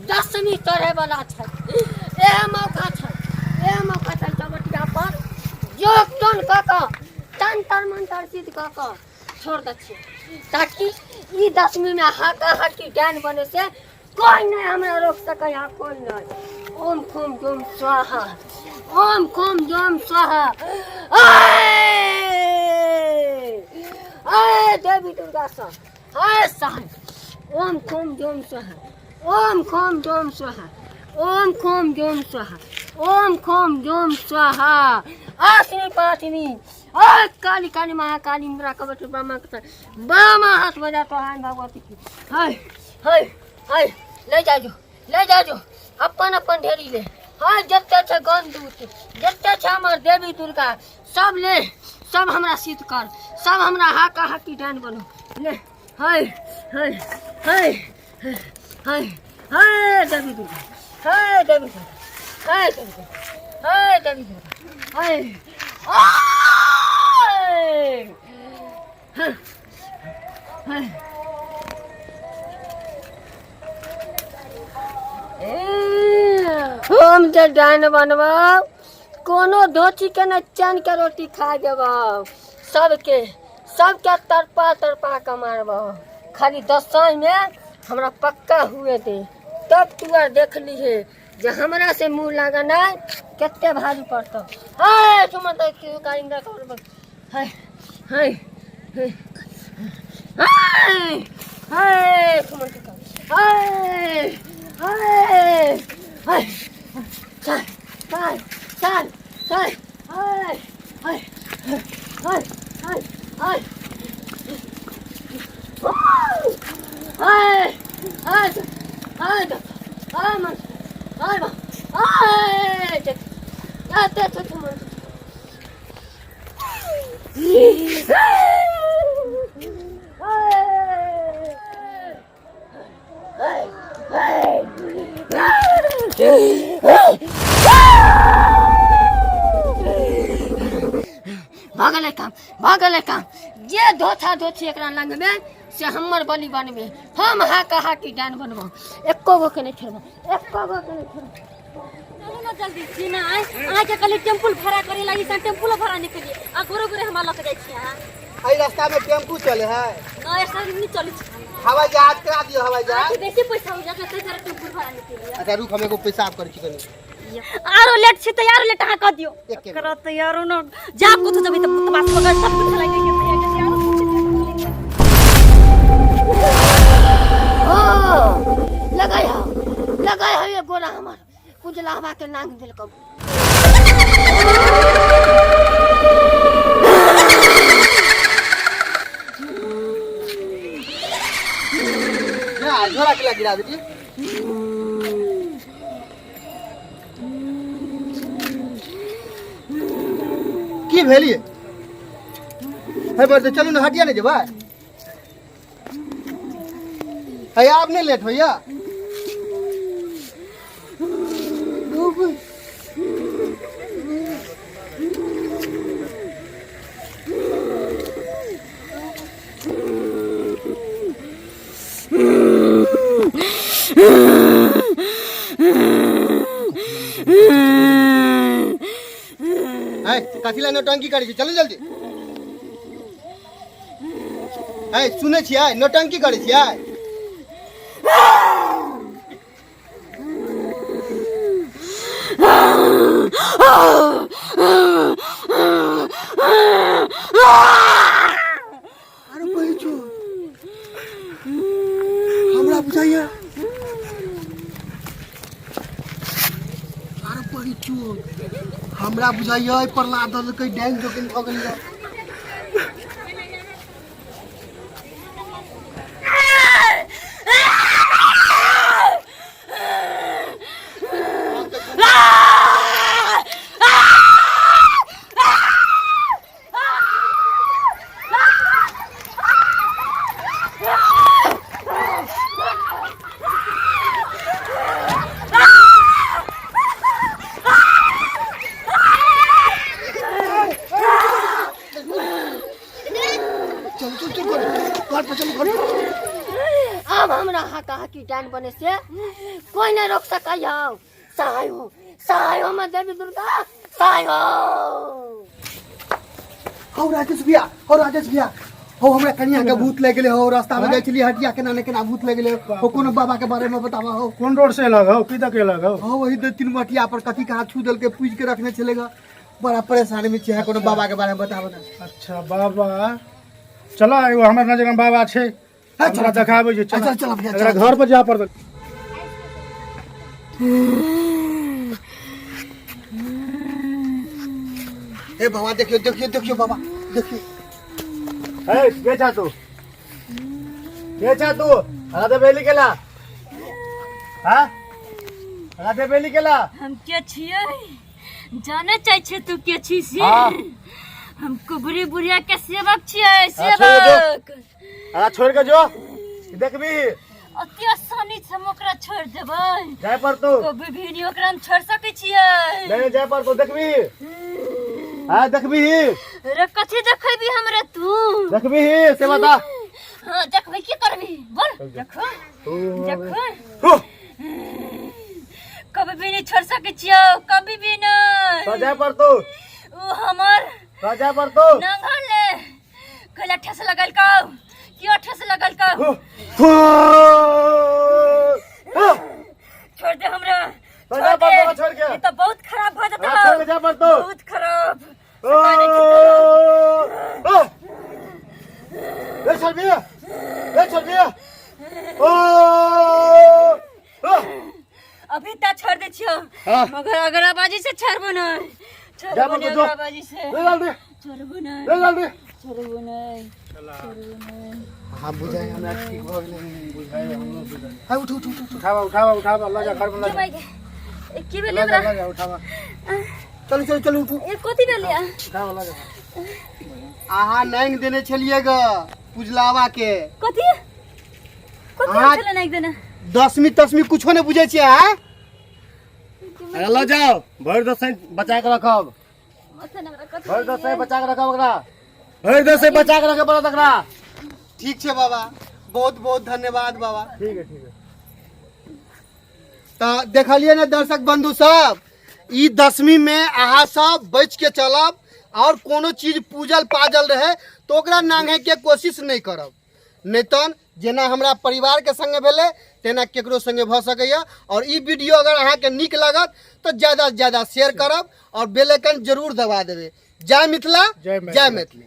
दसमी चढ़े वाला छै, एह मौका छै, एह मौका छै। चौबटिया पर जोक टोन कऽ कऽ तंतर मंतर सिद्ध कऽ कऽ छोड़ दै छियै, ताकि ई दसमीमे हाका हाकी डाइन बने से कोई नहीं हमरा रोक सकै है, कोई नहीं। ओम खोम जोम स्वाहा, ओम खोम जोम स्वाहा। आय आय देवी दुर्गा सा आय साहब। ओम खोम जोम स्वाहा, ओम खोम जोम स्वाहा, ओम खोम जोम स्वाहा, ओम खोम जोम स्वाहा। आसनी पासनी आ काली काली महाकाली इंद्रा कवच ब्रह्मा बामा हाथ बजा तो हाय भगवती की। हाय हाय हाय, ले जा जो, ले जा जो अपन अपन ढेरी ले। हाय जते छै गंदूत, जते छै हमर देवी दुर्गा, सब ले, सब हमरा सिद्ध कर, सब हमरा हाका हाकी डान बनो ले। हाय हाय हाय हाय हाय देवी दुर्गा, हाय देवी दुर्गा, हाय देवी दुर्गा, हाय देवी दुर्गा, हाय हाय हाय। हम जे डाइन बनबब, कोनो धोती के ने चैन के रोटी खा देबौ, सबके सबके तड़पा तड़पा के मारबौ। खाली दसाई में हमरा पक्का हुए दे, तब तू आर देख लीहे जे हमरा से मुँह लगनाइ कते भारी पड़तौ। हाय तुम तो क्यों कारिंदा करब। हाय हाय हाय हाय तुम तो हाय हाय हाय, चल चल चल चल, हाय हाय हाय हाय हाय हाय हाय हाय हाय मन हाय हाय हाय तुम। भऽ गेलै काम, भऽ गेलै काम। जे धोथा धोथी एकरा लगमे से हमर बलि बनबे। हम हाका हाकी डान बनबो, एको गो के नहि छोड़बो, एको गो के नहि छोड़बो। चलू ना जल्दी छी ना। आइ अहाँके कहली टेम्पुल भाड़ा करे लागी, से टेम्पुलो भाड़ा नहीं करिए आ गोरे गोरे हमरा लऽ के जाइ छी अहाँ। एहि रास्ता में टेम्पू चले है? नहि, ऐसा नहीं चलै छै। हवाई जहाज करा दियो, हवाई जहाज। अहाँके बेसी पैसा हो जायत, ताहि दुआरे टेम्पुल भाड़ा नहीं करिए। अच्छा रुक, हम एगो पेशाब करै छी कनी। आरो लेट छी तऽ आरो लेट अहाँ कऽ दियौ। एके करा तऽ यारो न जा कुछ जबै तऽ पुतबा पकड़ सब कुछ लागि गेल यारो। ओ लगै हौ, लगै हौ, ये गोरा हमर कुजलावा के नांग देलकौ। जा झोरा के गिरा देली। की भेलिए हे बर? चलू ने, हटिया नहीं जेबै है, आब नहीं लेट होइया। है कथी ला नौटंकी करै छी? चलू जल्दी। है सुनै छियै, नौटंकी करै छियै? अरे बहिचो, हमरा बुझाइया, अरे बहिचो, हमरा बुझाइया एहि पर ला देलकै डैंग जोकिन भऽ गेलियै। घर पर चलू, घर पर। आब हमरा हाका हाकी डाइन बने से कोई नहीं रोक सकै हौ। सहाय हो, सहाय हो माँ देवी दुर्गा, सहाय हो। हौ राजेश भैया, हौ राजेश भैया, हौ हमरा कनिया के भूत लागि गेलै हौ। रास्ता में जाइ छलियै हटिया, केना ने केना भूत लागि गेलै हौ। कोनो बाबा के बारे में बताबा हौ। कोन रोड से अलग हौ? की दके अलग हौ? हौ, वही दू तीन मटिया पर कथी कहाँ छू देलकै, पूछि के रखने छलै ग। बड़ा परेशानी में छियै, कोनो बाबा के बारे में बताबा ना। अच्छा बाबा, चला एगो हमर नजर में बाबा छै, हमरा देखाबै छै। चल, चल, भैया, एकरा चल। घर पर जाय पड़तै। हे बाबा, देखियो देखियो देखियो बाबा, देखियो। ए, के छा तू? के छा तू? राधे बेली केला, हाँ, राधे बेली केला। हम के छियै जाने चाहै छियै तू के छी से? हाँ। हम कुबरी बुढ़िया के सेवक छियै। हाँ, छोड़ दो। सेवक। अरे छोड़ के जो देखबी। अति आसानी से हम ओकरा छोड़ देबै? जाय पर तू। कभी भी नहीं ओकरा हम छोड़ सकै छियै। नहीं, जाय पर तू, देखबी, हाँ, देखबी। रे कथी देखबी हमरा तू? देखबी से बता। हाँ, देखबै की करबी बोल? देखो देखो, कभी भी नहीं छोड़ सकै छियौ, कभी भी नहीं। तो जाय पर तू। उ हमर तो जाय पर तू। नांगल ले कैला ठेस लगल कौ? क्यों ठेस लगल कौ? छोड़ दे हमरा। तो जा छोड़ दे। पर, छोड़ के। ये तो बहुत खराब भ जेतौ। हाँ, छोड़ के जा पर तू। बहुत खराब। ए छोड़ भैया, ए छोड़ भैया, ओ अभी तक छोड़ दे छियो। हाँ। मगर अगराबाजी से छोड़बो नहीं। जा छोड़बो पर नहीं। जो। अगराबाजी से ले जल्दी। छोड़बो नहीं। ले जल्दी। छोड़बो नहीं, छोड़बो नहीं। हाँ, बुझाइ हमरा ठीक भऽ गेलै। बुझाइ हमरो बुझाइ। हाँ, उठ उठ उठ उठ। उठावा उठावा उठावा, लऽ जा घर में लऽ के जा। भाई के ए, की भेलै लऽ जा। हमरा? लऽ जा, उठावा। चलू चलू चलू, उठू। ए कथी भेलै? उठावा, लऽ जा। अहाँ नांगि देने छलियै ग पुजलावा के। कथी कथी छलै नाइक देने? दसमी तसमी कुछो नहि बुझै छियै आँय? अरे लऽ जाओ, भरि दसैँ बचा के रखब। मथे न हमरा कथी। भरि दसैँ बचा के रखब ओकरा, भरि दसैँ बचा के रखे पड़त ओकरा। ठीक छै बाबा, बहुत बहुत धन्यवाद बाबा। ठीक है, ठीक है। तऽ देखलियै ने दर्शक बंधु सब, ई दसमी में अहाँ सब बच के चलब और कोनो चीज पूजल पाजल रहे तो ओकरा नांघे के कोशिश नहीं करब, नहीं तहन जेना हमरा परिवार के संगे भेलै तेना केकरो संगे भऽ सकैए। और ई वीडियो अगर अहाँके नीक लागत तऽ ज़्यादा से ज़्यादा शेयर करब और बेल आइकन जरूर दबा देबै। जय मिथिला, जय मैथिली। जय मैथिली।